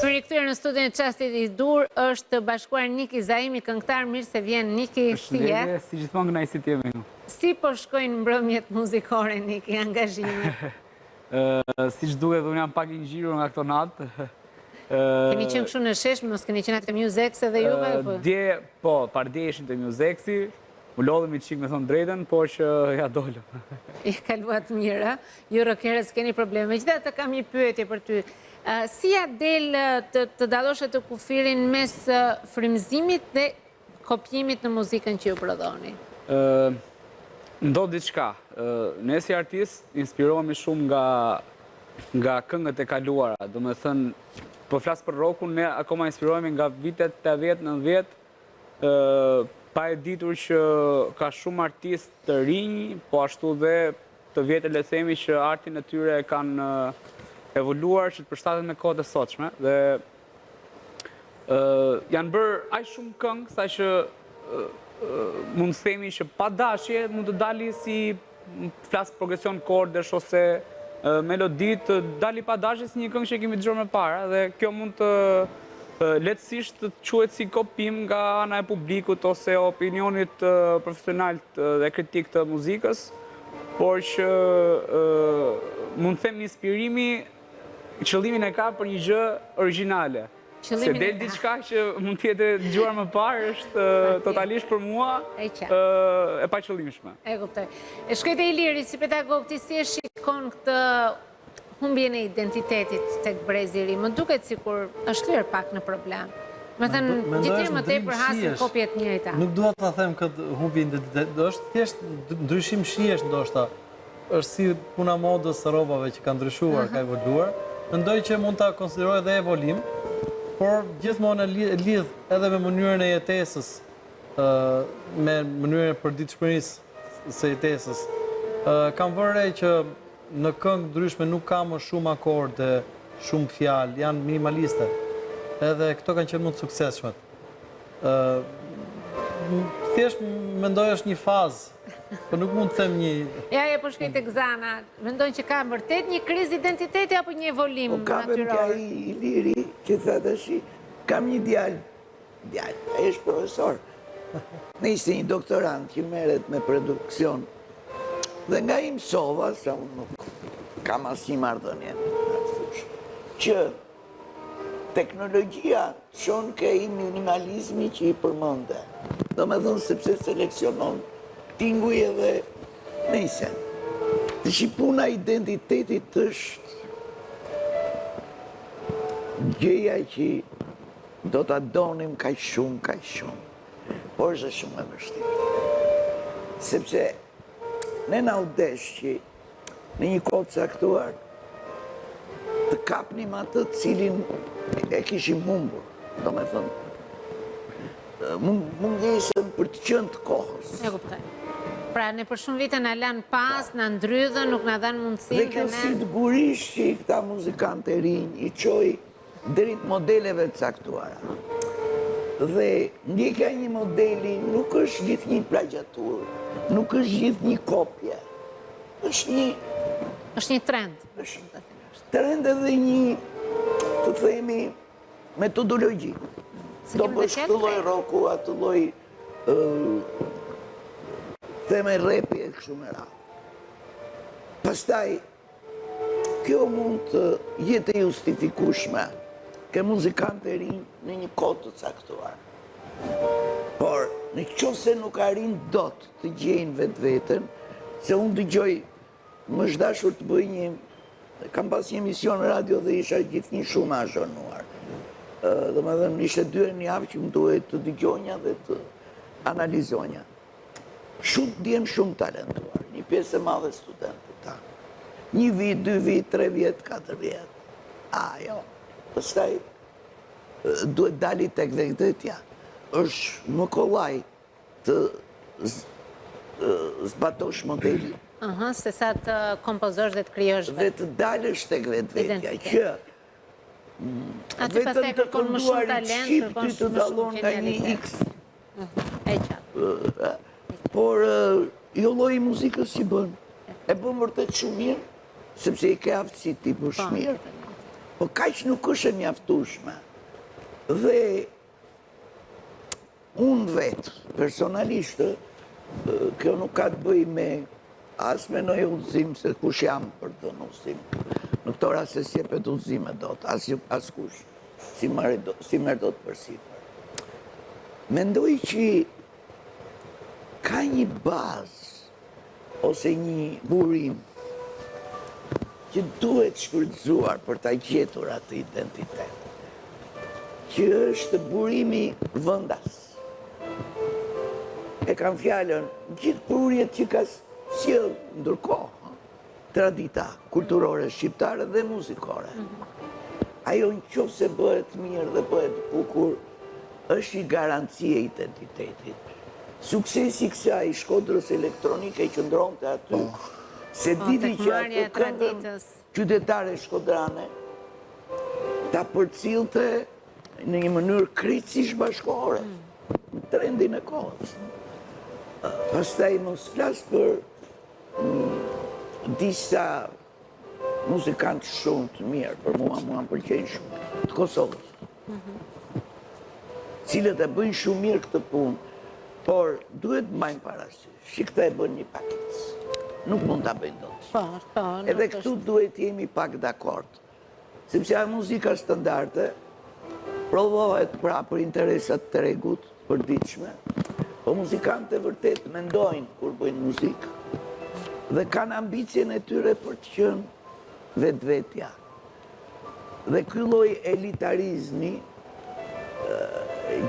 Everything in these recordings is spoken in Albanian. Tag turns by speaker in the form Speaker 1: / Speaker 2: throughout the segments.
Speaker 1: Rikthyer në studion e çastit i duhur është bashkuar Niki Zaimi, këngëtar, mirë se vjen Niki, si je?
Speaker 2: Përshëndetje, si gjithmonë kënaqësi të jem me ju.
Speaker 1: Si po shkojnë mbrëmjet muzikore Niki, angazhimet?
Speaker 2: Siç duket unë jam pak i ngjirur nga këto natë.
Speaker 1: Keni qenë kështu në shesh, mos keni qenë te Muzex edhe juve
Speaker 2: apo? Dje, po, pardje ishim te Muzexi, u lodhëm një çik me thënë drejtën, por që ja dolëm.
Speaker 1: I kaluat mirë, ju rockerët s'keni probleme. Megjithatë kam një pyetje për ty. Si ja del të dallosh atë kufirin mes frymëzimit dhe kopjimit në muzikën që ju prodhoni?
Speaker 2: Ndodh diçka. Ne si artistë inspirohemi shumë nga nga këngët e kaluara. Domethënë, po flas për rockun, ne akoma inspirohemi nga vitet 80, 90, pa e ditur që ka shumë artistë të rinj, po ashtu dhe të vjetër le të themi që artin e tyre e kanë evoluar që të përshtatet me kohët e sotshme dhe janë bërë aq shumë këngë sa që mund të themi që pa dashje mund të dali si flas progresion kordesh ose melodi të dali pa dashje si një këngë që e kemi dëgjuar më parë dhe kjo mund të lehtësisht të quhet si kopim nga ana e publikut ose opinionit profesional dhe kritik të muzikës, por që mund të them inspirimi qëllimin e ka për një gjë origjinale. Se del diçka që mund të jetë dëgjuar më parë është totalisht për mua e paqëllimshme.
Speaker 1: E kuptoj. E shkoj te Iliri, si pedagog ti si e shikon këtë humbjen e identitetit tek brezi i ri? Më duket sikur është kthyer pak në problem. Domethënë, gjithnjë më tepër hasim kopje të
Speaker 3: njëjta. Nuk dua ta them këtë humbje identitetit, është thjesht ndryshim shijesh ndoshta. Është si puna modës së rrobave që ka ndryshuar, ka evoluar. Mendoj që mund ta konsideroj edhe evolim, por gjithmonë e lidh edhe me mënyrën e jetesës, me mënyrën e përditshmërisë së jetesës. Kam vënë re që në këngë ndryshme nuk ka më shumë akorde, shumë fjalë, janë minimaliste. Edhe këto kanë qenë më të suksesshmet. Thjesht mendoj është një fazë Po nuk mund të them
Speaker 1: një... Ja, ja, po shkoj tek Zana. Mendon që ka vërtet një krizë identiteti apo një evolim
Speaker 4: po
Speaker 1: natyror?
Speaker 4: Po kapem ke ai Iliri që tha tashi, kam një djalë, djalë, ai është profesor. Nejse një doktorant që merret me produksion. Dhe nga ai mësova, sa unë nuk kam asnjë marrëdhënie, që Teknologjia të çon ke ai minimalizmi që i përmende. Domethënë sepse seleksionon tinguj edhe nejse. Tashi puna e identitetit është gjëja që do ta donim kaq shumë, kaq shumë. Por është shumë e vështirë. Sepse ne na u desh që në një kohë të caktuar, të kapnim atë të cilin e kishim humbur, domethënë, mungesën për të qenë të
Speaker 1: kohës. E kuptoj. Pra, ne për shumë vite na lanë pas, na ndrydhën, nuk na dhanë mundësinë
Speaker 4: dhe ne... Dhe kjo sigurisht që këta muzikantë të rinj i çoi drejt modeleve të caktuara. Dhe ndjekja e një modeli nuk është gjithnjë plagjiaturë, nuk është gjithnjë kopje. Është
Speaker 1: një... Është një trend.
Speaker 4: Është trend edhe një, të themi, metodologji. Do bësh këtë lloj rocku, atë lloj theme repi e kështu me radhë. Pastaj, Kjo mund të jetë e justifikueshme ke muzikantë të rinj në një kohë të caktuar. Por, në qoftë se nuk arrijnë dot të gjejnë vetveten, se unë dëgjoj, më është dashur të bëj një, kam pas një emision radio dhe isha gjithnjë shumë e azhurnuar. Domethënë, ishte dy herë në javë që më duhej të dëgjonja dhe të analizonja. Shumë djem shumë talentuar, një pjesë e madhe studentët tanë. Një vit, dy vit, tre vjet, katër vjet. A, jo. Pastaj, duhet dali tek vetvetja. është më kollaj të zbatosh modelin.
Speaker 1: Aha, se sa të kompozosh dhe të krijosh
Speaker 4: vetë. Dhe të dalësh tek vetvetja, që
Speaker 1: Aty pastaj kërkon më shumë talent, kërkon
Speaker 4: më shumë gjenialitet.
Speaker 1: E qartë.
Speaker 4: Por, jo lloji i muzikës që bën. E bën vërtet shumë mirë, sepse i ke aftësi t'i bësh po, mirë. Po kaq nuk është e mjaftueshme. Dhe unë vetë, personalisht, kjo nuk ka të bëjë me as me ndonjë udhëzim se kush jam për të dhënë udhëzim. Në këto raste s'jepet udhëzime dot, as askush s'i merr s'i merr dot përsipër. Mendoj që ka një bazë ose një burim që duhet shfrytëzuar për ta gjetur atë identitet, që është burimi vendas. E kam fjalën, gjithë prurjet që ka sjellë ndërkohë, tradita kulturore shqiptare dhe muzikore. Ajo në qoftë se bëhet mirë dhe bëhet bukur, është një garanci e identitetit. Suksesi i kësaj Shkodrës elektronike qëndronte aty, po. se po, diti që atë këngën qytetare shkodrane, ta përcillte në një mënyrë krejtësisht bashkëkohore, mm. në trendin e kohës. Pastaj mos flas për mm, disa muzikantë shumë të mirë, për mua, mua më pëlqejnë shumë, të Kosovës. Mhm. Cilët e bëjnë shumë mirë këtë punë, por duhet të mbajmë parasysh, që këta e bëjnë një pakicë. Nuk mund ta bëjnë dot.
Speaker 1: Po, po,
Speaker 4: Edhe këtu duhet të jemi pak dakord. Sepse ajo muzika standarde prodhohet pra për interesa të tregut të përditshme, po muzikantët e vërtetë mendojnë kur bëjnë muzikë dhe kanë ambicien e tyre për të qenë vetvetja. Dhe ky lloj elitarizmi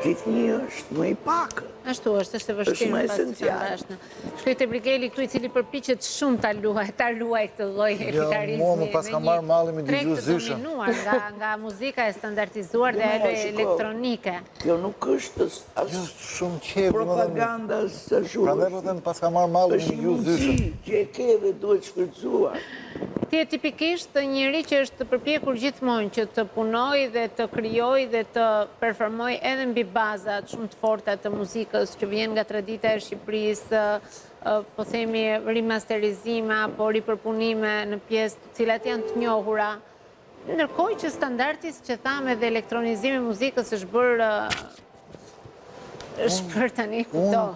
Speaker 4: gjithnjë është më i
Speaker 1: pakët. Ashtu është, është e vështirë. Është
Speaker 4: më esencial.
Speaker 1: Shkoj te Brigeli këtu i cili përpiqet shumë ta luajë, ta ruajë këtë lloj jo,
Speaker 5: elitarizmi. Jo, mua më paska marrë malli me dëgju
Speaker 1: zyshën. Treg të dominuar nga nga muzika e standardizuar dhe ajo elektronike.
Speaker 4: Kjo nuk është as
Speaker 5: jo, shumë qejf,
Speaker 4: propaganda
Speaker 5: së zhurë. Prandaj po them paska marrë malli me dëgju
Speaker 4: zyshën. Është që e ke dhe duhet shfrytëzuar.
Speaker 1: Ti je tipikisht njeri që është përpjekur gjithmonë që të punojë dhe të krijojë dhe të performojë edhe mbi bazat shumë të forta të muzikës që vjen nga tradita e Shqipërisë, po themi rimasterizime apo ripërpunime në pjesë të cilat janë të njohura. Ndërkohë që standardi, siç e thamë edhe elektronizimi i muzikës është bërë është bërë tani kudo.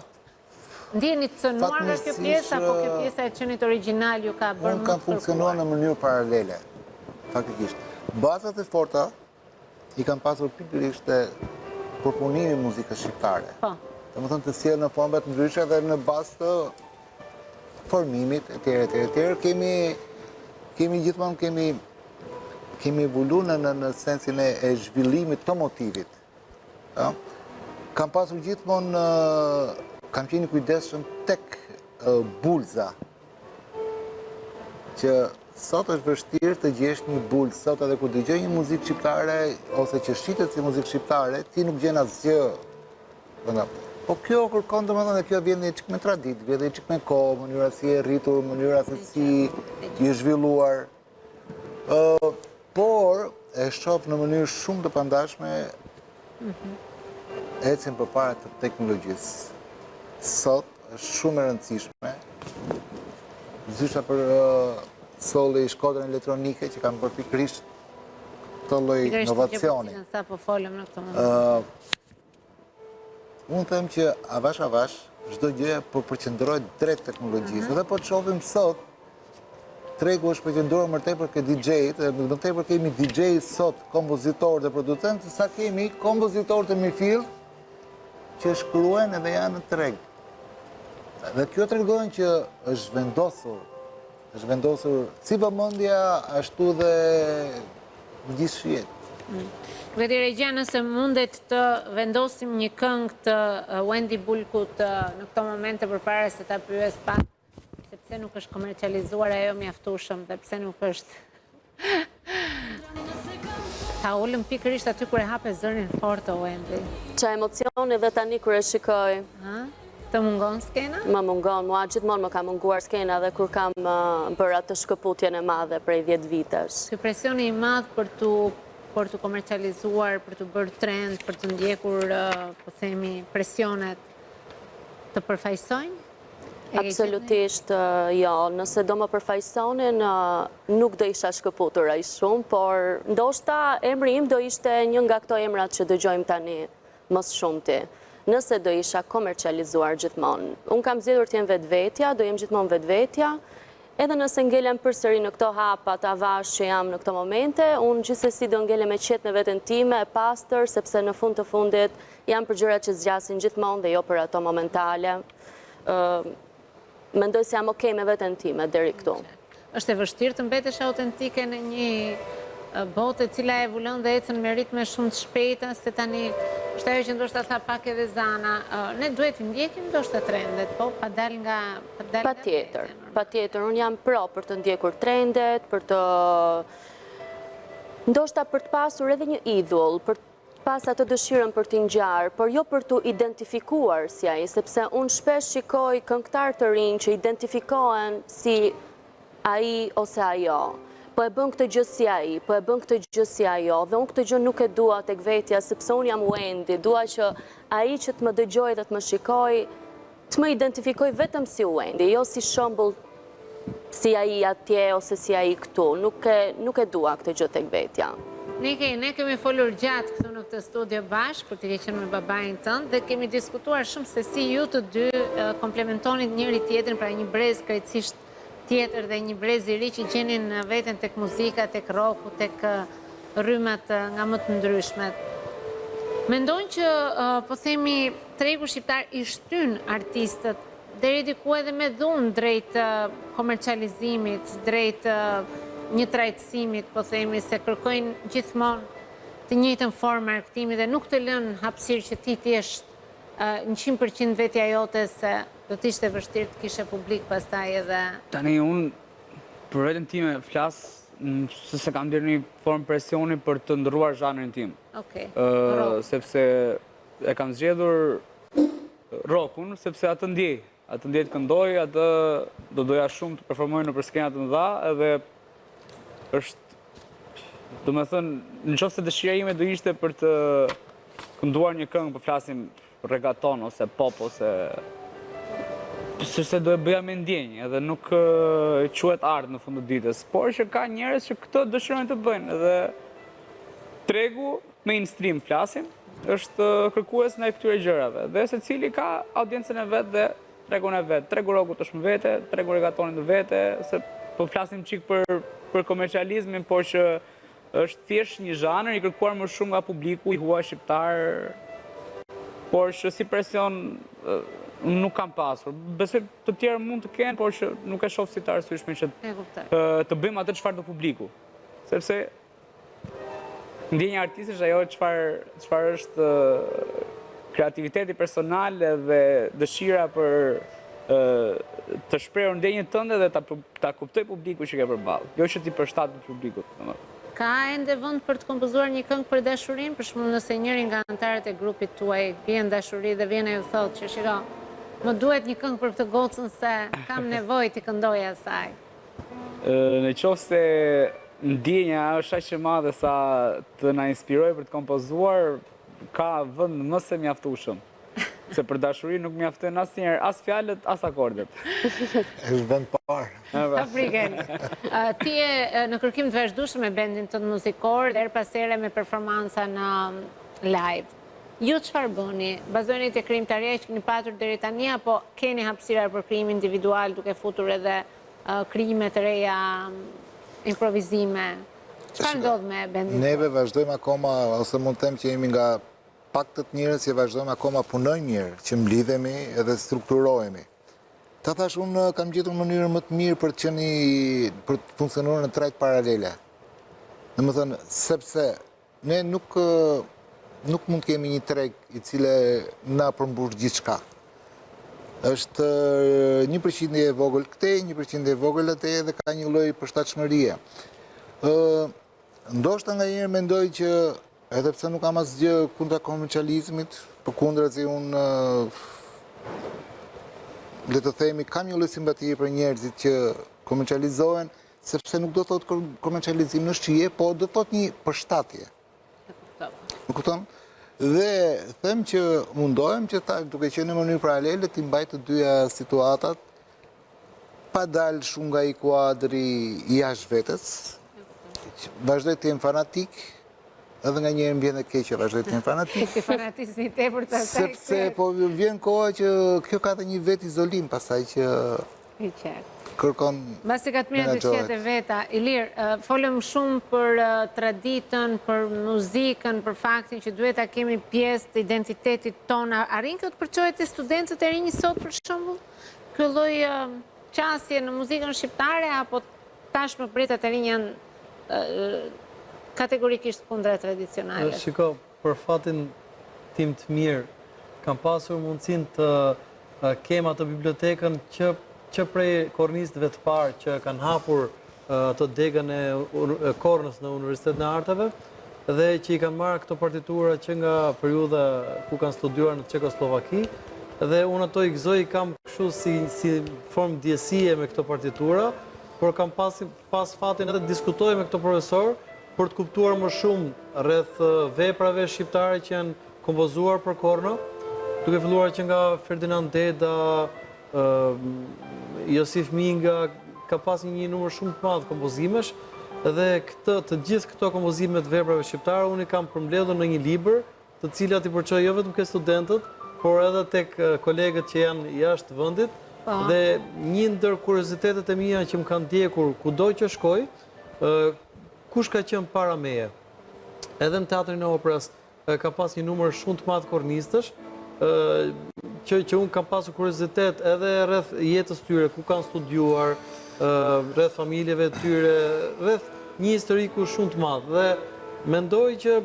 Speaker 1: Ndiheni të cënuar nga kjo pjesë, apo kjo pjesa e qenit origjinal ju ka bërë më të
Speaker 5: kërkuar? Unë kam funksionuar në mënyrë paralele, faktikisht. Bazat e forta i kam pasur pikërisht te përpunimi i muzikës shqiptare.
Speaker 1: Po.
Speaker 5: Domethënë të sjellë në forma të ndryshme dhe në bazë të formimit, e tjera, e tjera, e tjera, kemi, kemi gjithmonë kemi, kemi evolu në, në, në sensin e, e zhvillimit të motivit. Kam pasur gjithmonë, kam qenë i kujdesshëm tek bulza, që sot është vështirë të gjesh një bulzë, sot edhe kur dëgjoj një muzikë shqiptare, ose që shitet si muzikë shqiptare, ti nuk gjen asgjë. Po kjo kërkon domethënë dhe kjo vjen një çikë me traditë, vjen një çikë me kohë, mënyra si je rritur, mënyra se si je zhvilluar. Por, e shof në mënyrë shumë të pandashme mhm. ecjen përpara të teknologjisë. Sot është shumë e rëndësishme. Zysha për solli Shkodrën elektronike që kanë bërë pikërisht këtë lloj inovacioni.
Speaker 1: Pikërisht, po folëm në këtë moment.
Speaker 5: Unë them që avash avash, çdo gjë po përqendrohet drejt teknologjisë. Mhm. Dhe po të shohim sot, tregu është përqendruar më tepër ke DJ-t, dhe më tepër kemi DJ sot kompozitorë dhe producentë, sa kemi kompozitorë të mirëfilltë që shkruajnë edhe janë në treg. Dhe kjo tregon që është vendosur Është vendosur si vëmendja, ashtu dhe gjithë
Speaker 1: shijet. Nuk e di regjia nëse mundet të vendosim një këngë të Wendy Bulkut në këto momente përpara se ta pyes pak se pse nuk është komercializuar ajo mjaftueshëm dhe pse nuk është Ta ulëm pikërisht aty kur e hape zërin fort o
Speaker 6: Wendy. Ça emocioni dhe tani kur e shikoj.
Speaker 1: Të mungon skena?
Speaker 6: Më mungon, mua gjithmonë më ka munguar skena dhe kur kam bërë atë shkëputjen e madhe prej 10 vitesh.
Speaker 1: Ky presioni i madh për t'u për t'u komercializuar, për t'u bërë trend, për të ndjekur, po themi, presionet të përfaqësojnë?
Speaker 6: Absolutisht jo, nëse do më përfaqësonin, nuk do isha shkëputur aq shumë, por ndoshta emri im do ishte një nga këto emrat që dëgjojmë tani më së shumti. Nëse do isha komercializuar gjithmonë. Unë kam zgjedhur të jem vetvetja, do jem gjithmonë vetvetja, edhe nëse ngelem përsëri në këto hapa të avash që jam në këto momente, unë gjithsesi do ngelem e qetë me veten time, e pastër, sepse në fund të fundit jam për gjërat që zgjasin gjithmonë dhe jo për ato momentale. Mendoj se jam okej me veten time deri këtu.
Speaker 1: Është e vështirë të mbetesh autentike në një botë e cila evoluon dhe ecën me ritme shumë të shpejta, se tani është ajo që ndoshta tha pak edhe Zana, ne duhet të ndjekim ndoshta trendet, po pa dalë nga
Speaker 6: pa dalë nga Patjetër, patjetër, unë jam pro për të ndjekur trendet, për të ndoshta për të pasur edhe një idhull, për pas atë dëshirën për t'i ngjarë, por jo për t'u identifikuar si ai, sepse unë shpesh shikoj këngëtarë të rinj që identifikohen si ai ose ajo. Po e bën këtë gjë si ai, po e bën këtë gjë si ajo, dhe unë këtë gjë nuk e dua tek vetja, sepse unë jam Uendi, dua që ai që të më dëgjojë dhe të më shikojë, Të më identifikojë vetëm si Uendi, jo si shembull si ai atje ose si ai këtu. Nuk e nuk e dua këtë gjë tek vetja.
Speaker 1: Niki, ne kemi folur gjatë këtu në këtë studio bashkë, kur ti ke qenë me babain tënd dhe kemi diskutuar shumë se si ju të dy komplementonit njëri tjetrin, pra një brez krejtësisht tjetër dhe një brez i ri që gjenin veten tek muzika, tek rocku, tek rrymat nga më të ndryshmet. Mendon që po themi tregu shqiptar i shtyn artistët deri diku edhe me dhunë drejt komercializimit, drejt një trajtësimit, po themi se kërkojnë gjithmonë të njëjtën formë marketimi dhe nuk të lënë hapësirë që ti të jesh 100% vetja jote se do të ishte vështirë të kishe publik pastaj edhe
Speaker 2: Tani unë për veten time flas se s'e kam ndjerë një formë presioni për të ndërruar zhanrin tim.
Speaker 1: Okej.
Speaker 2: Sepse e kam zgjedhur rockun, sepse atë ndjej. Atë ndjej të këndoj, atë do doja shumë të performoj nëpër skena të mëdha edhe është, domethënë, në qoftë se dëshira ime do ishte për të kënduar një këngë, po flasim reggaeton ose pop ose sepse do e bëja me ndjenjë edhe nuk quhet art në fund të ditës, por që ka njerëz që këtë dëshirojnë të bëjnë edhe tregu mainstream flasim, është kërkues ndaj këtyre gjërave dhe secili ka audiencën e vet dhe tregun e vet. Tregu rockut është më vete, tregu reggaetonit më vete, se po flasim çik për për komercializmin, por që është thjesht një zhanër i kërkuar më shumë nga publiku i huaj shqiptar, por që si presion nuk kam pasur. Besoj të tjerë mund të kenë, por që nuk e shoh si të arsyeshme që të bëjmë atë çfarë do publiku. Sepse Ndjenja artistike është ajo çfarë çfarë është kreativiteti personal dhe dëshira për të shprehur ndjenjën tënde dhe ta ta kuptojë publiku që ke përballë, jo që t'i përshtatesh publikut,
Speaker 1: domethënë. Ka ende vend për të kompozuar një këngë për dashurinë, për shembull nëse njëri nga anëtarët e grupit tuaj bie në dashuri dhe vjen e ju thotë që shiko, më duhet një këngë për këtë gocën se kam nevojë t'i këndoj asaj.
Speaker 2: Në qoftë se ndjenja është aq e madhe sa të na inspirojë për të kompozuar, ka vend më se mjaftueshëm. Se për dashuri nuk mjaftojnë asnjëherë, as fjalët, as
Speaker 5: akordet. Është vend
Speaker 1: parë. Pa frikë. Ti je në kërkim të vazhdueshëm me bendin tënd muzikor, herë pas here me performanca në live. Ju çfarë bëni? Bazoheni te krijimtaria që keni patur deri tani apo keni hapësira për krijim individual duke futur edhe krijime të reja, improvizime? Çfarë ndodh me bendin?
Speaker 5: Neve vazhdojmë akoma, ose mund të them që jemi nga paktët njerëz që vazhdojmë akoma punojmë mirë, që mblidhemi edhe strukturohemi. Ta thash unë kam gjetur mënyrën më të mirë për të qenë për të funksionuar në trajtë paralele. Domethënë, sepse Ne nuk nuk mund të kemi një treg i cili na përmbush gjithçka. Është një përqindje e vogël këtej, një përqindje e vogël atej dhe ka një lloj përshtatshmërie. Ë ndoshta nganjëherë mendoj që edhe pse nuk kam asgjë kundra komercializmit, përkundrazi unë le të themi kam një lloj simpatie për njerëzit që komercializohen, Sepse nuk do thotë komercializim në shije, po do thotë një përshtatje. Më kupton? Dhe them që mundohem që ta duke qenë në mënyrë paralele t'i mbaj të dyja situatat. Pa dalë shumë nga ai kuadri jashtë vetes, vazhdoj të jem fanatik, edhe nganjëherë më vjen dhe keq që vazhdoj të jem fanatik.
Speaker 1: Ti fanatizmi i tepërt pastaj.
Speaker 5: Sepse po vjen koha që kjo ka dhe një vetizolim pastaj që
Speaker 1: I qartë.
Speaker 5: kërkon
Speaker 1: Mbase ka të mirat dhe të këqijat e veta. Ilir, folëm shumë për traditën, për muzikën, për faktin që duhet ta kemi pjesë të identitetit tonë. Arrin kjo të përçohet te studentët e rinj sot për shembull? Ky lloj qasje në muzikën shqiptare apo tashmë brezat e rinj janë kategorikisht kundra tradicionales?
Speaker 3: Shiko, për fatin tim të mirë, kam pasur mundësinë të kem atë bibliotekën që që prej kornistëve të parë që kanë hapur atë degën e kornës në Universitetin e Arteve dhe që i kanë marrë këto partitura që nga periudha ku kanë studiuar në Çekosllovaki dhe unë ato i gëzoj i kam kështu si si formë ndjesie me këto partitura, por kam pas pas fatin edhe të diskutoj me këto profesorë për të kuptuar më shumë rreth veprave shqiptare që janë kompozuar për korno, duke filluar që nga Ferdinand Deda, Josif Minga, ka pas një numër shumë të madh kompozimesh dhe këtë të gjithë këto kompozime të veprave shqiptare unë i kam përmbledhur në një libër, të cilat i përçoj jo vetëm ke studentët, por edhe tek kolegët që janë jashtë vendit.
Speaker 1: Po.
Speaker 3: Dhe një ndër kuriozitetet e mia që më kanë ndjekur kudo që shkoj, kush ka qenë para meje? Edhe në Teatrin e Operës ka pas një numër shumë të madh kornistësh, që që unë kam pasur kuriozitet edhe rreth jetës tyre, ku kanë studiuar, rreth familjeve tyre, rreth një historiku shumë të madh dhe mendoj që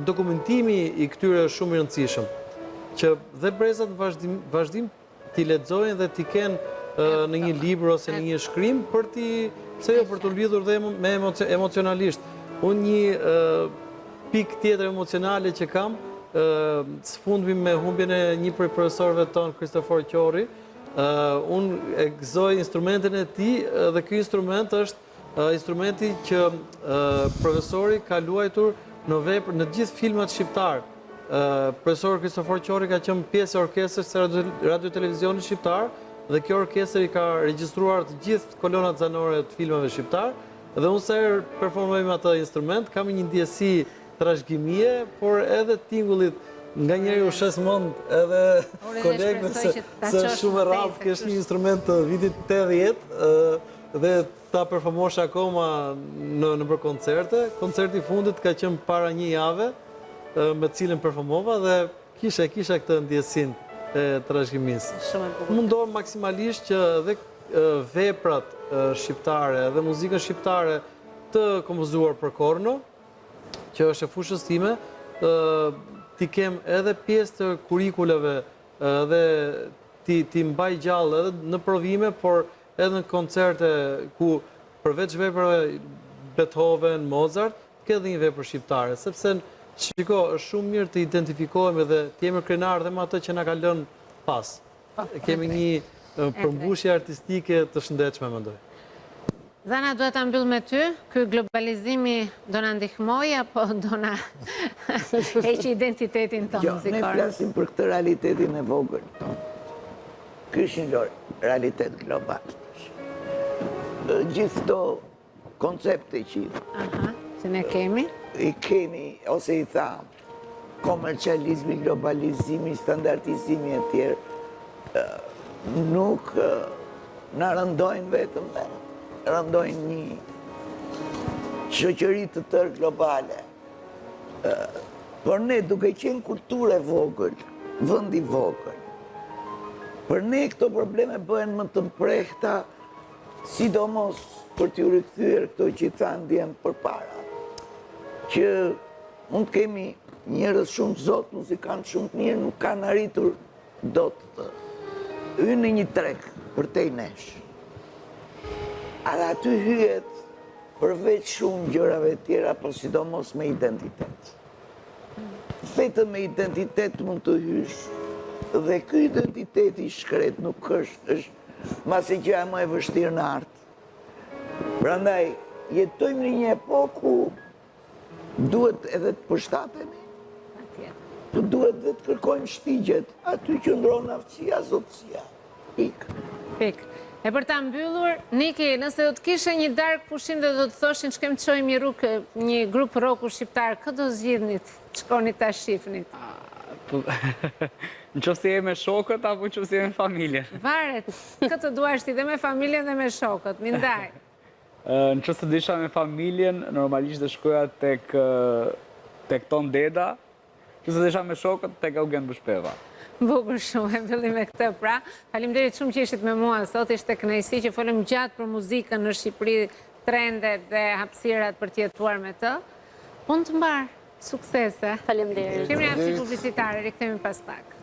Speaker 3: dokumentimi i këtyre është shumë i rëndësishëm, që dhe brezat në vazhdim, vazhdim t'i lexojnë dhe t'i kenë në një libër ose në një shkrim për t'i, pse jo për t'u lidhur dhe me emocionalisht. Unë një pikë tjetër emocionale që kam, së fundmi me humbjen e një prej profesorëve tonë, Kristofor Qorri, unë e gëzoj instrumentin e tij dhe ky instrument është Instrumenti që profesori ka luajtur në vepër në gjithë filmat shqiptarë. Profesor Kristofor Qorri ka qenë pjesë e orkestrës së Radio Televizionit Shqiptar dhe kjo orkestër i ka regjistruar të gjithë kolonat zanore të filmave shqiptarë dhe unë sa herë performoj me atë instrument kam një ndjesi trashëgimie, por edhe tingullit nganjëherë u shes mend edhe kolegëve se është shumë e rrallë të kesh një instrument të vitit 80 dhe ta performosh akoma në nëpër koncerte. Koncerti i fundit ka qenë para një jave me të cilin performova dhe kisha kisha këtë ndjesinë e trashëgimisë.
Speaker 1: Shumë e bukur.
Speaker 3: Mundohem maksimalisht që edhe veprat shqiptare dhe muzikën shqiptare të kompozuar për korno, që është e fushës time, t'i kem edhe pjesë të kurikulave dhe t'i t'i mbaj gjallë edhe në provime, por edhe në koncerte ku përveç veprave Beethoven, Mozart, të ketë dhe një vepër shqiptare, sepse shiko, është shumë mirë të identifikohemi dhe të jemi krenarë dhe me atë që na ka lënë pas.
Speaker 1: Po,
Speaker 3: Kemi një përmbushje artistike të shëndetshme, mendoj.
Speaker 1: Zana, dua ta mbyll me ty, ky globalizimi do na ndihmojë apo do na heqë identitetin tonë
Speaker 4: Jo, ne
Speaker 1: muzikor?
Speaker 4: flasim për këtë realitetin e vogël tonë. Ky është një realitet global. Gjithë këto koncepte që
Speaker 1: Aha, që ne kemi.
Speaker 4: I kemi, ose i thamë, komercializmi, globalizimi, standardizimi e tjerë, nuk na rëndojnë vetëm ne, rëndojnë një shoqëri të tërë globale. Por ne duke qenë kulturë e vogël, vend i vogël, për ne këto probleme bëhen më të mprehta, sidomos për t'ju rikthyer këto që i thanë djemtë përpara, që mund të kemi njerëz shumë të zotë, muzikantë shumë të mirë, nuk kanë arritur dot të hyjnë në një treg përtej nesh. Edhe aty hyhet përveç shumë gjërave tjera, po sidomos me identitet. Vetëm me identitet mund të hysh dhe ky identitet i shkretë nuk është, është mbase gjëja më e vështirë në art. Prandaj, jetojmë në një epokë ku Duhet edhe të përshtatemi, po duhet dhe të kërkojmë shtigjet, aty qëndron aftësia, zotësia. Pikë.
Speaker 1: Pikë. E për ta mbyllur, Niki, nëse do të kishe një darkë pushim dhe do të thoshin shkojmë të shohim një rrugë, një grup roku shqiptar, kë do zgjidhnit të shkonit ta shifnit?
Speaker 2: Po, në qoftë se je me shokët apo në qoftë se je me familjen?
Speaker 1: Varet, kë të duash ti dhe me familjen dhe me shokët, m'i ndaj.
Speaker 2: Në qoftë se do isha me familjen, normalisht do shkoja tek tek Ton Deda, Qoftë se do isha me shokët tek Eugen Bushpepa.
Speaker 1: Bukur shumë, e mbyllim me këtë pra. Faleminderit shumë që ishit me mua sot, ishte kënaqësi që folëm gjatë për muzikën në Shqipëri, trendet dhe hapësirat për të jetuar me të. Punë të mbarë, suksese.
Speaker 6: Faleminderit.
Speaker 1: Kemi hapësirë publicitare, rikthehemi pas pak.